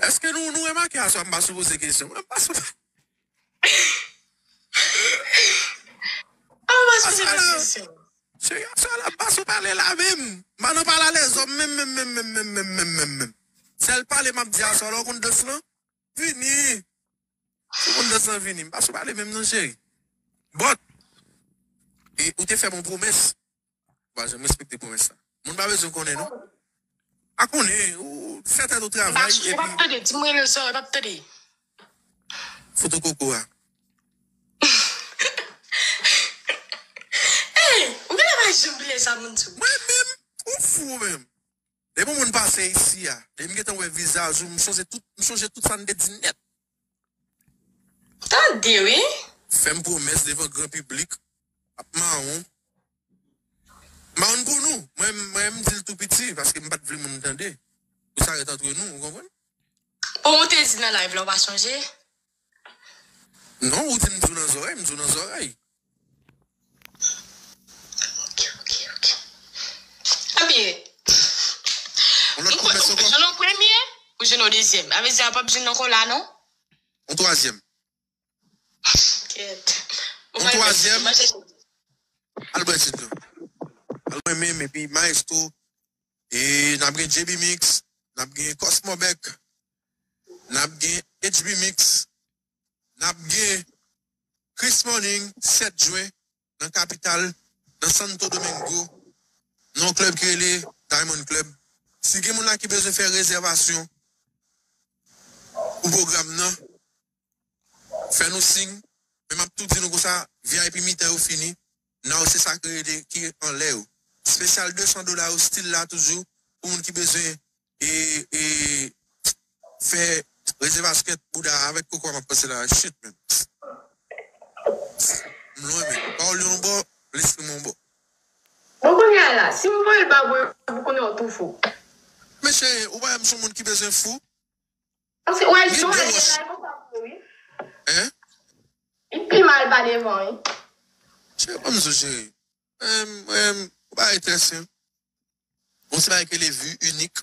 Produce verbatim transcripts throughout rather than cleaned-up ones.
Èske nou, nou remake aswè m pa sou poze kesyon? Mwen m pa sou. An mwen sou poze kesyon. Cheri, aswè la m pa sou pale la menm. M pa nan pale a lèzòm menm, menm, menm, menm, menm, menm, menm, menm, menm. Sèl pale m ap di aswè la, ou konn dans lan? Vini. Si w konn dans lan, vini. M pa sou pale menm non, cheri. But, e, ou te fè m yon pwomès. Ou pa janm respekte pwomès la. Moun pa bezwen konnen, non. Pa konnen, ou fè tèt ou travay, epi. Ou p ap tande, di m rele sou, ou p ap tande. Foto koko a. Hey, ou genlè pa janm bliye sa moun di w. Mwen menm, ou fou ou menm. Depi yon moun pase isi a, depi m gentan wè vizaj ou, m sonje tout, m sonje tout sa n te di nèt. Tande wi. Fè m pwomès devan gran piblik, ap mawon. Mawon pou nou. Mwen, mwen m di l tou piti, paske m pa t vle moun tande. Pou sa ret antre nou, ou konprann? Bon, ou te di nan live la, ou pa sonje? Non, ou di m di w nan zòrèy, m di w nan zòrèy. Ok, ok, ok. Ebyen, Yon lòt pwomès ankò? Ou jwenn yon premye, ou jwenn yon dezyèm. Sa vle di a p ap jwenn ankò la, non? Yon twazyèm. Kèt. Yon twazyèm. Al bwè ti dlo. Al bwè menm, epi Maestro. E n ap gen J B Mix, n ap gen Cosmo Beck, n ap gen H B Mix, n ap gen Chris Morning, sèt jen, nan kapital, nan Santo Domingo, nan yon klèb ki rele Diamond Club. Si gen moun la ki bezwen fè rezèvasyon pou pwogram nan, fè nou siy. Men m ap tou di nou konsa, V I P mitan yo fini. Now se sa ki rele ki anlè yo. Espesyal de san dola yo still la toujou pou moun ki bezwen e, e, fè rezèvasyon. Kèt, bouda, avèk koko a m ap panse la. Shit, man. M lwen, men. Pawòl yo yon bò, lespri m yon bò. Bon, kounye a la, si m voye l ba ou, ou konnen w tou fou. Men cheri, ou pa wè m se yon moun ki bezwen fou? Paske, wè, jan w ye la, e konsa pou wi. Hein? Li pi mal pa devan, wi. Cheri, ban m di w, cheri. Em, em, ou pa enterese. Bon, se bagay ki rele vi inik.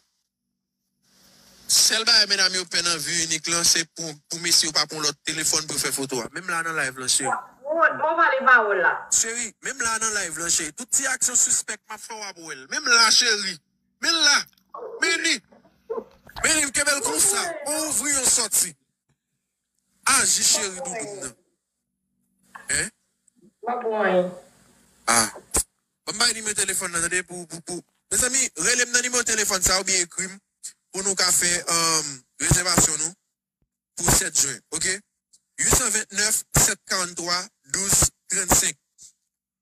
Sèl bagay medam yo pè nan vi inik lan, se pou, pou mesye yo pa pran lòt telefòn pou yo fè foto a. Menm la nan live lan, cheri. Bon, bon, pale pawòl la. Cheri, menm la nan live lan, cheri. Tout ti aksyon sispèk m ap fè w ap wè l. Menm la, cheri. Men la. Men li. Men li, m kenbe l konsa. Bon, ouvri yon sòti. Aji cheri doudoum nan. Hein? M ap wè. Ah. Ban m bay nimewo telefòn nan, tande, pou, pou, pou. Mezanmi, rele m nan nimewo telefòn sa oubyen ekri m pou nou ka fè, um, rezèvasyon nou pou sèt jen, ok? Uit san vennèf, sèt karanntrwa, douz trannsenk.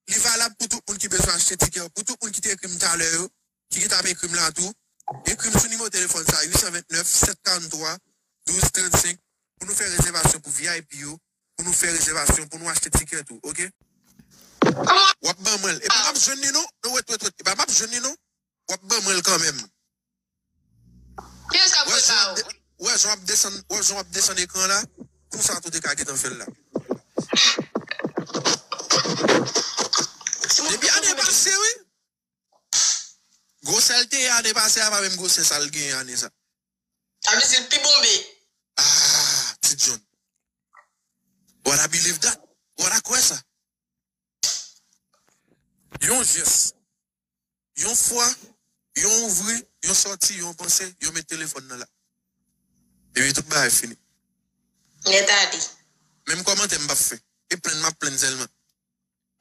Li valab pou tout moun ki bezwen achte tikè yo. Pou tout moun ki te ekri m talè yo, ki gentan ap ekri m la tou, ekri m sou nimewo telefòn sa, uit san vennèf, sèt karanntrwa, douz trannsenk, pou nou fè rezèvasyon pou V I P yo, pou nou fè rezèvasyon, pou nou achte tikè tou, ok? W ap ban mwen l. Epa m ap jwenn li non. Non, wait, wait, wait. Epa m ap jwenn li non. W ap ban mwen l kanmenm. Kiyès k ap voye ba ou? Ou wè jan w ap desann, ou wè jan w ap desann ekran la? Konsa tou te ka gentan fè l la. Depi ane pase, wi. Gwosè l te ye ane pase a pa menm gwosè sa l genyen ane sa. Sa vle di l pi bonbe. Ah, Ti John. What I believe that? What I kwè sa? Yon jès. Yon fwa, yon ouvri, yon sòti, yon panse, yon met telefòn nan la. Epi tout bagay fini. Nèt ale. Menm kòmantè m p ap fè. E plenn m ap plenn sèlman.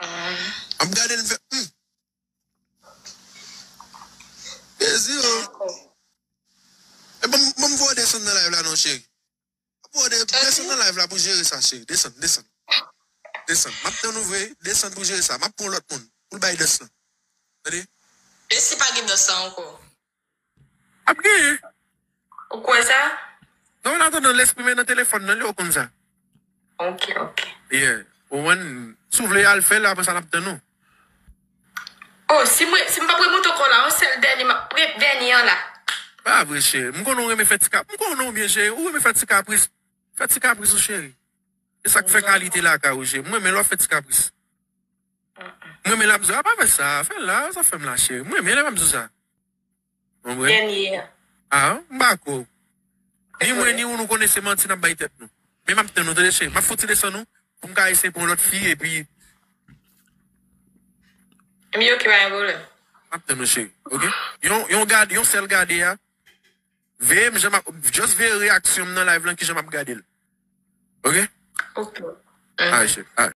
M ap gade l m fè, hmm. Dezi o. E ban m, ban m voye w desann nan live la non, cheri. Ap voye w desann nan live la pou jere sa, cheri. Desann, desann. Desann. M ap tann ou vre. Desann pou jere sa. M ap pran lòt moun pou l bay dans lan. Tande? E si pa gen dans lan ankò? Ap genyen. Ou kwè sa? Non, an atandan, lespri m nan telefòn nan, li w konn sa. Ok, ok. Yeah. Ou konprann? Si w vle al fè l, apre sa n ap tann ou. Oh, si mwen, si m p ap remonte ankò la, yon sèl dènye, m ap pre-, dènye an la. Pa vre, cheri. M konnen w renmen fè ti kap-, m konnen w byen, cheri. Ou renmen fè ti kapris. Fè ti kapris ou, cheri. E sa k fè kalite lakay ou, cheri. M renmen lè w ap fè ti kapris. M renmen lè w ap di, "A, pa fè sa, fè l la, sa fè m la, cheri." M renmen lè w ap di sa. Ou konprann? Dènye an. Ah, m pa kwè w. Ni mwen, Ni ou nou konnen se manti n ap bay tèt nou. Men m ap tann nou, tande cheri. M ap fouti desann nou pou m ka eseye pran lòt fi epi M yo ki pa gen pwoblèm. m ap tann nou cheri. Ok? Yon, yon gade, yon sèl gade a. Veye m jan m ap, just veye reaksyon m nan live lan ki jan m ap gade l. Ok? Ok. Alright, cheri. Alright.